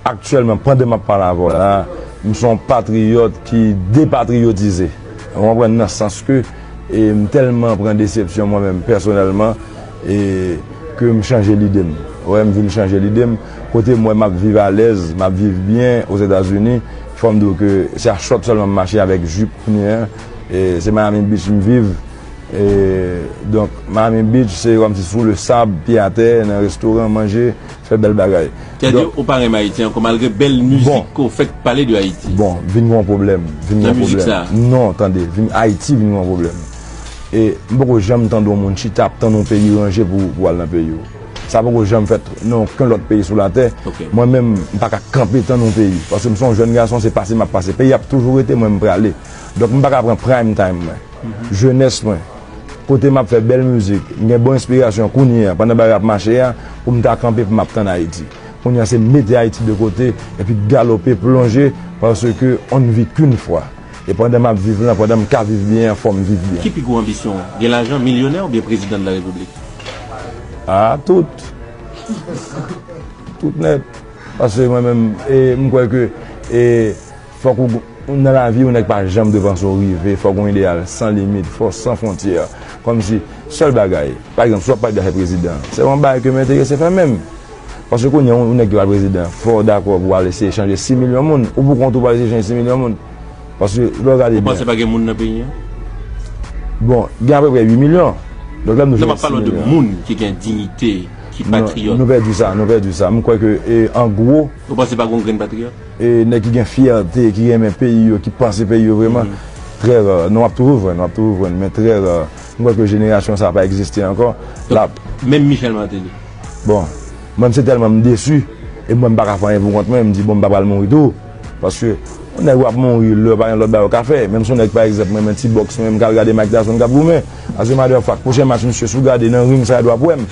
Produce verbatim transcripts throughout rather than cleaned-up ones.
Aktyèlman, pandan m ap pale avè w la, m se yon patriyòt ki depatriyotize. Ou konprann, nan sans ke, e, m tèlman pran desepsyon mwen menm pèsonèlman, e, ke m chanje lide m. Wè, m vin chanje lide m. Kote m wè m ap viv alèz, m ap viv byen Ozetazini, fò m di w ke se a chòt sèlman m mache avèk jip kounye a. E, se Miami Beach m viv. E, donk, Miami Beach, se kòmsi sou le sab, pye atè, nan restoran, manje, fè bèl bagay. Sètadi, ou pa renmen Ayiti ankò, malgre bèl mizik ke w fèk pale de Ayiti. Bon, vin gen yon pwoblèm. Vin gen yon pwoblèm. Nan mizik sa. Non, tande, vin, Ayiti vin gen yon pwoblèm. E m poko janm tande yon moun chita ap tann yon peyi ranje pou, pou al nan peyi w. Sa poko janm fèt nan okenn lòt peyi sou latè. Mwen menm, m pa ka kanpe tann yon peyi. Paske m se yon jèn gason, se pase m ap pase. Peyi ap toujou rete, mwen m prale. Donk m pa ka pran prime time mwen. Jenès mwen. Kote m ap fè bèl mizik, m gen bon enspirasyon kounye a, pandan bagay ap mache a, pou m ta kanpe pou m ap tann Ayiti. Kounye a se mete Ayiti de kote, epi galope, plonje, paske on ne vit qu'une fois. E pandan m ap viv lan, pandan m ka viv byen an, fò m viv byen. Ki pi gwo anbisyon w? Gen lajan, milyonè oubyen prezidan de la repiblik? Ah, tout. Tout nèt. Paske mwen menm, e, m kwè ke, e, fòk ou, nan lavi, yon nèg pa janm dwe panse w rive, fòk yon ideyal san limit, fò san fwontyè. Kòmsi, sèl bagay, pa egzanp, si w ap pale de afè prezidan, se yon bagay ke m enterese fè menm. Paske kounye a, yon nèg ki pral prezidan, fò w dakò pou w al eseye chanje sis milyon moun, ou pou kont ou pral eseye chanje sis milyon moun. Paske, lè w gade byen. Ou panse pa gen moun nan peyi a? Bon, gen apeprè uit milyon. Donk, lè m di w chanje sis milyon. Non, m ap pale w de moun ki gen diyite, ki patriyòt. Non, nou pèdi sa, nou pèdi sa. M kwè ke, e, an gwo, ou panse pa gen yon grenn patriyòt? E, nèg ki gen fyète, ki renmen peyi yo, ki panse peyi yo vrèman, trè ra. Nou ap toujou jwenn, nou ap toujou jwenn, men trè ra. M kwè ke jenerasyon sa a pa egziste ankò. Donk, menm Michel Martelly? Bon, mwen, se tèlman m desi, e mwen, m pa ka fè anyen pou kont mwen, m di, bon, m pa pral mouri tou. Paske, yon nèg w ap mouri, lè pa gen lòt bagay ou ka fè. Menm si yon nèg, pa egzanp, mwen, men ti bòks, mwen, m ka al gade Mike Tyson k ap goumen. As a matter of fact, pwochen match misye, si w gade nan ring sa, w ap wè m.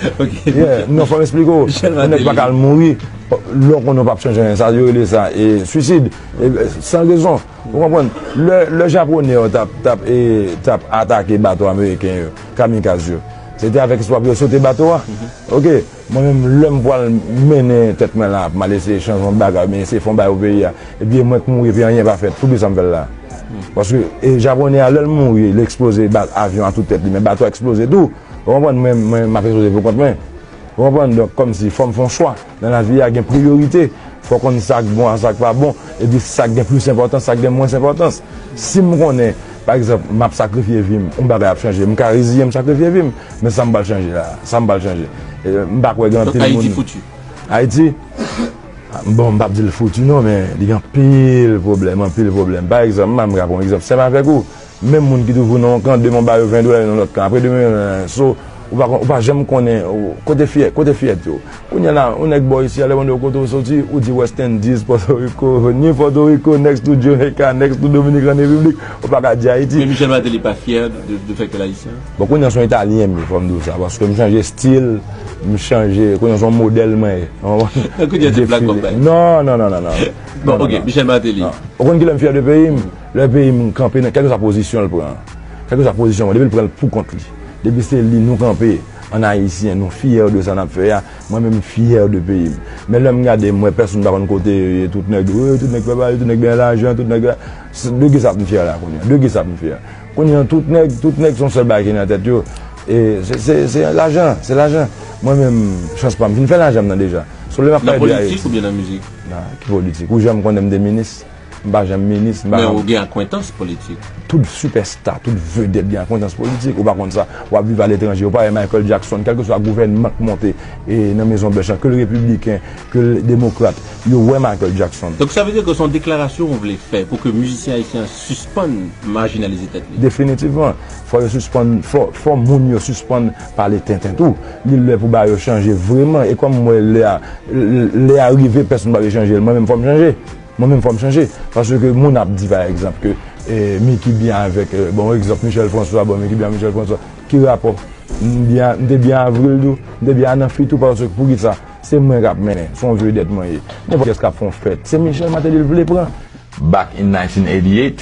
Yeah, non, fò m esplike w. Yon nèg pa ka al mouri, lè w konnen w p ap chanje anyen. Sa yo rele sa, e, swisid. E, e, san rezon. Ou konprann? Lè, lè Japonè yo t ap, t ap, e, t ap atake bato ameriken yo, kamikaz yo, se te avèk espwa pou yo sote bato a. Oke, mwen menm, lè m pral mennen tèt mwen la, m al eseye chanje yon bagay, oubyen eseye fè yon bagay pou peyi a, epi mwen k mouri, epi anyen pa fèt, poukisa m fè l la? Paske, e, Japonè a, lè l mouri, l eksploze ba-, avyon a tout tèt li, men bato a eksploze tou. Ou konprann? Mwen, mwen, m ap ekspoze pou kont mwen. Ou konprann? Donk, kòmsi, fò m fè yon chwa nan lavi a, gen priyorite. Fò w konn sa k bon ak sa k pa bon, epi sa k gen plis enpòtans, sa k gen mwens enpòtans. Si m konnen, pa egzanp, m ap sakrifye vi m, yon bagay ap chanje, m ka reziye m sakrifye vi m, men sa m pral chanje la, sa m pral chanje. E, m pa kwè gen anpil moun. Donk, Ayiti fouti? Ayiti? Bon, m p ap di l fouti non, men li gen anpil pwoblèm, anpil pwoblèm. Pa egzanp, m pa menm ka pran yon egzanp senp avèk ou. Menm moun ki toujou nan yon kan, demen w ba yo ven dola, yo nan lòt kan. Apre demen, euh, so, ou pa, ou pa janm konnen, ou, kote fyè, kote fyète w. Kounye a la, yon nèg bò isi a, lè mande w kote w soti, ou di West Indies, Pòtoriko, New Pòtoriko, next to Jamaica, next to Dominican Republic, ou pa ka di Ayiti. Men Michel Martelly pa fyè de, de, de fèt ke l ayisyen? Bon, kounye a se yon Italyen m ye, fò m di w sa, paske m chanje estil, m chanje, kounye a se yon modèl mwen ye. Kounye a se Black Bob. Non, non, non, non, non. Bon, ok, Michel Martelly. Ou konn kilè m fyè de peyi m? Lè peyi m kanpe nan kèlkeswa pozisyon l pran. Kèlkeswa pozisyon l pran, depi l pran l pou kont li. Depi se li nou kanpe, an Ayisyen, nou fyè de sa n ap fè a. Mwen menm, m fyè de peyi m. Men lè m gade, m wè pèsonn pa konn kote yo ye, tout nèg, wi, tout nèg fè bagay, tout nèg gen lajan, tout nèg, de kisa m fyè la kounye a? De kisa m fyè? Kounye a, tout nèg, tout nèg se yon sèl bagay ki nan tèt yo. E se, se, se lajan, se lajan. Mwen menm, chans pa m, m fin fè lajan m nan deja. So, lè m ap pale de Ayiti. Nan politik oubyen nan mizik? Nan, ki politik? Ou janm konnen m te minis? M pa janm minis, m pa janm. Men ou gen akwentans politik. Tout sipèsta, tout vedèt gen akwentans politik. Ou pa konn sa? W ap viv aletranje, ou parèy Michael Jackson, kèlkeswa gouvènman k monte, e, nan Mezon Blanch lan, ke l repibliken, ke l demokrat, yo wè Michael Jackson. Donk, sa vle di ke se yon deklarasyon ou vle fè pou ke mizisyen ayisyen an sispann majinalize tèt li? Definitivman. Fò yo sispann, fò, fò moun yo sispann pale tenten tou. Li lè pou bagay yo chanje vrèman. E kòm m wè lè a, lè a rive, pèsonn pa vle chanje l. Mwen menm, fò m chanje. Mwen menm, fò m chanje. Paske moun ap di, pa egzanp, ke, eh, Micky byen avèk, eh, bon, egzanp, Michel François, bon, Micky byen avèk Michel François. Ki rapò? M byen, m te byen avè l tou, m te byen nan fi tou, paske poukisa? Se mwen k ap mennen, se yon vedèt mwen ye. Nenpòt kiyès k ap fè yon fèt, se Michel Martelly l vle pran. Back in nineteen eighty-eight,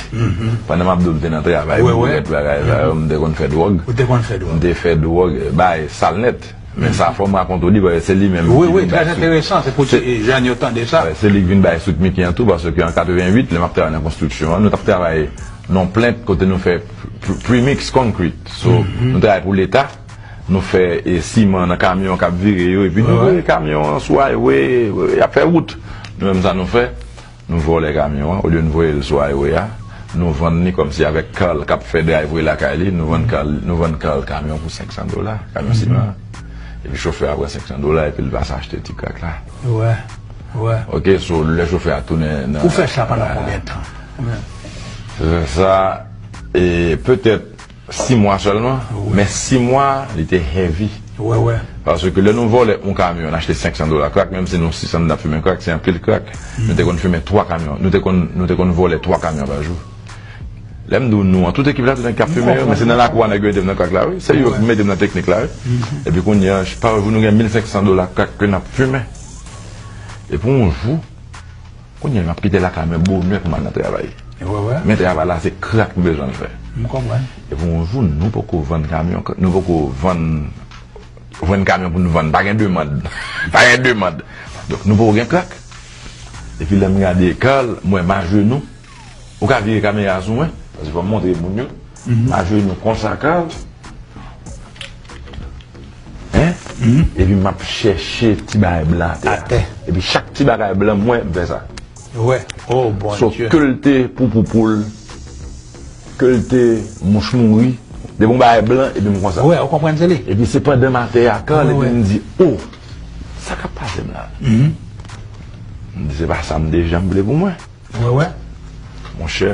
pandan m ap di w m te nan travay, boulèt, bagay sa yo, m te konn fè dwòg. Ou te konn fè dwòg. M te fè dwòg, bay sal nèt. Men sa fò m rakonte w li, paske se li menm ki vin bay Sweet Micky. Wi, wi, trè enteresan, se pou ti jèn yo tande sa. Wi, se li ki vin bay Sweet Micky an tou, paske an katrevenwit, lè m ap travay nan konstriksyon an, nou t ap travay nan yon plant kote nou fè pre-, premix concrete. So, nou travay pou Leta, nou fè, e, siman nan kamyon k ap vire yo, epi nou voye kamyon an sou highway, y ap fè wout. Nou menm sa nou fè. Nou vòlè kamyon an, olye nou voye l sou highway a, nou vann li kòmsi avèk Carl k ap fè driveway lakay li, nou vann Carl, nou vann Carl kamyon pou senk san dola, kamyon siman an. Epi chofè a pran senk san dola, epi l pase achte ti crack la. Wè, wè. Ok, so lè chofè a tounen nan... Ou fè sa pandan konbyen tan? Fè sa, e, petèt sis mwa sèlman, men sis mwa, li te heavy. Wè, wè. Paske lè nou vòlè yon kamyon, n achte senk san dola crack, menm si nou sis san n ap fimen crack, se anpil crack. Nou te konn fimen twa kamyon, nou te konn, nou te konn vòlè twa kamyon pa jou. Lè m di w nou an, tout ekip la, tout nèg k ap fimen yo, men se nan lakou a nèg yo mete m nan crack la, wi. Se yo ki mete m nan teknik la, wi. Epi kounye a, pa jou nou gen mil senk san dola crack ke n ap fimen. Epi yon jou, kounye a, m ap kite lakay mwen bonè pou m al nan travay. Wè, wè. Men travay la, se crack m bezwen l fè. M konprann. Epi yon jou, nou poko vann kamyon, nou poko vann, jwenn kamyon pou nou vann. Pa gen demann. Pa gen demann. Donk, nou poko gen crack. Epi lè m gade Carl, m wè m ajenou. Ou ka vire kamera sou mwen, paske fò m montre moun yo. M ajenou konsa, Carl. Hein? Epi m ap chèche ti bagay blan atè a. Atè. Epi chak ti bagay blan m wè, m fè sa. Wè. Oh, Bondye. So, ke l te poupou pou l, ke l te mouch mouri, depi yon bagay blan, epi m konsa. Wè, ou konprann se li. Epi se pandan m atè a, Carl, epi m di, oh, sa k ap pase m la? M di, se pa sa m te janm vle pou mwen. Wè, wè. Monchè,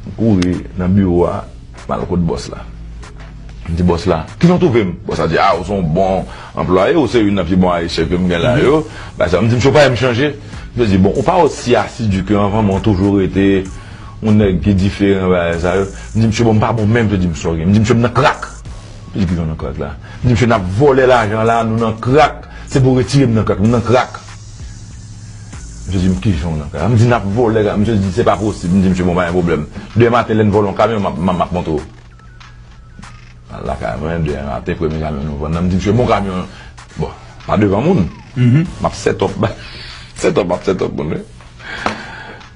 m kouri nan biwo a, m al kot bòs la. M di bòs la, "Kijan w twouve m?" Bòs la di, "A, ou se yon bon anplwaye, ou se youn nan pi bon ayisyen ke m gen la yo." Bagay sa, m di, "Misye, ou pa wè m chanje?" Misye di, "Bon, ou pa osi asidi ke anvan, men ou toujou rete yon nèg ki diferan, bagay sa yo." M di, "Misye, bon, m pa bon menm," misye di, "M sòri." M di, "Misye, m nan crack." Misye di, "Kijan w nan crack la?" M di, "Misye, n ap vòlè lajan la, nou nan crack. Se pou w retire m nan crack." M nan crack. Misye di m, "Kijan w nan crack?" M di, "N ap vòlè crack." Misye di, "Se pa posib." M di, "Misye, bon, pa gen pwoblèm. Demen maten, lè n vòlè yon kamyon, m ap, m ap, m ap montre w." Al lakay mwen, demen maten, premye kamyon nou vann nan, m di, "Misye, bon kamyon." Bon, pa devan moun. M ap set up, set up, m ap set up moun, wi.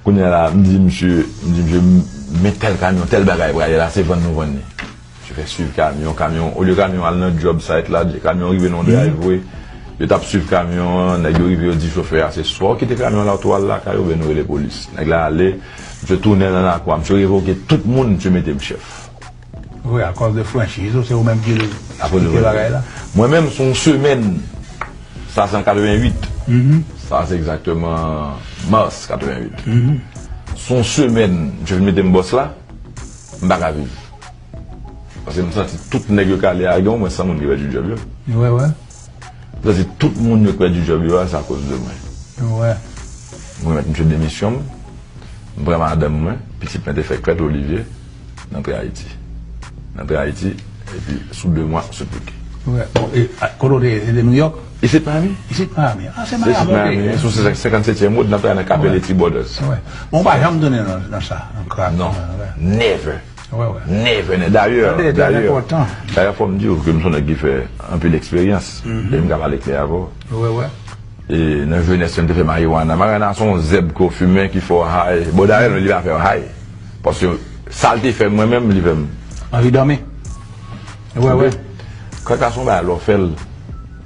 Kounye a la, m di misye, m di misye, "Men tèl kamyon, tèl bagay prale la, se vann nou vann li." Misye fè swiv kamyon, kamyon, olye kamyon al nan job site la, kamyon rive nan yon driveway. Yo t ap swiv kamyon an, nèg yo rive, yo di chofè a, "Se swa w kite kamyon an la, ou tou al lakay ou, oubyen nou rele polis." Nèg la ale, misye tounen nan lakou a, misye revoke tout moun, misye mete m chèf. Wi, akòz de franchiz ou, se ou menm ki kite bagay la. Mwen menm, se yon semèn, sa se an katrevenwit. Sa se egzakteman mas katrevenwit. Se yon semèn, misye vin mete m bòs la, m pa ka viv. Paske m santi tout nèg yo k ale a, gen omwen san moun ki pèdi djòb yo. Wè, wè. M santi tout moun yo k pèdi djòb yo a, se akoz de mwen. Wè. Mwen met misye demisyon m, m pran madanm mwen, pitit mwen te fèk fèt, Olivier, n antre Ayiti. N antre Ayiti, epi sou de mwa, Sweet Micky. Wè, bon, e, a, kote w te ye? Se te New York? Isit Miami. Isit Miami. A, se Miami, ok. Se sou senkannsetyèm wòd, n ap travay nan Capelletti Brothers. Wè. Bon, ou pa janm tounen nan, nan sa, nan crack, non, nan, wè. Never. Wè, wè. Never, never. Dayè, dayè, dayè, fò m di w ke m se yon nèg ki fè anpil eksperyans. E m ka pale klè avè w. Wè, wè. E nan jenès mwen, m te fè marijuana. Marijuana se yon zèb ke w fimen ki fè w high. Bon, dayè, li pa fè w high. Paske sa l te fè mwen menm, li fè m anvi dòmi. Wè, wè. Crack la se yon bagay lè w fè l.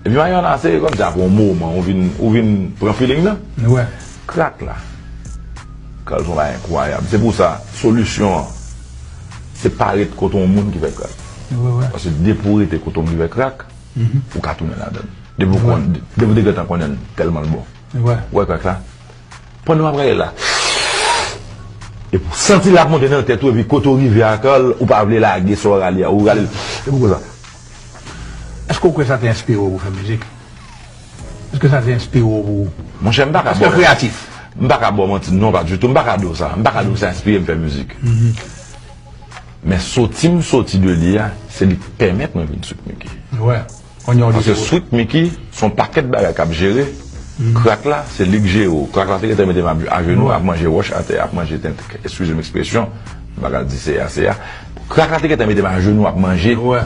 Epi marijuana se kòmsi apre yon moman, ou vin, ou vin pran feeling nan. Wè. Crack la. Crack se yon bagay enkwayab. Se pou sa, solisyon an, se pa ret kote yon moun ki fè crack. Wè, wè. Paske depi w rete kote yon moun ki fè crack, ou ka tounen ladan l. Depi w konn, depi w te gentan konnen l, tèlman l bon. Wè. Ou wè crack la? Pandan w ap rale la, epi w santi l ap monte nan tèt ou, epi kote w rive a, Carl, ou pa vle lage sa w rale a, ou rale l. Epi konsa. Èske w kwè sa te enspire w pou fè mizik? Èske sa te enspire w pou... Monchè, m pa ka ba w, èske w kreyatif? M pa ka ba w manti, non, pa ditou. M pa ka di w sa. M pa ka di w sa enspire m fè mizik. Men soti m soti de li a, se li k pèmèt mwen vin Sweet Micky. Wè. Paske Sweet Micky, se yon pakèt bagay k ap jere. Crack la, se li k jere w. Crack la te gentan mete m ajenou, ap manje wòch atè, ap manje tenten, eskize m ekspresyon, m pa ka di se a, se a. Crack la te gentan mete m ajenou, ap manje. Wè.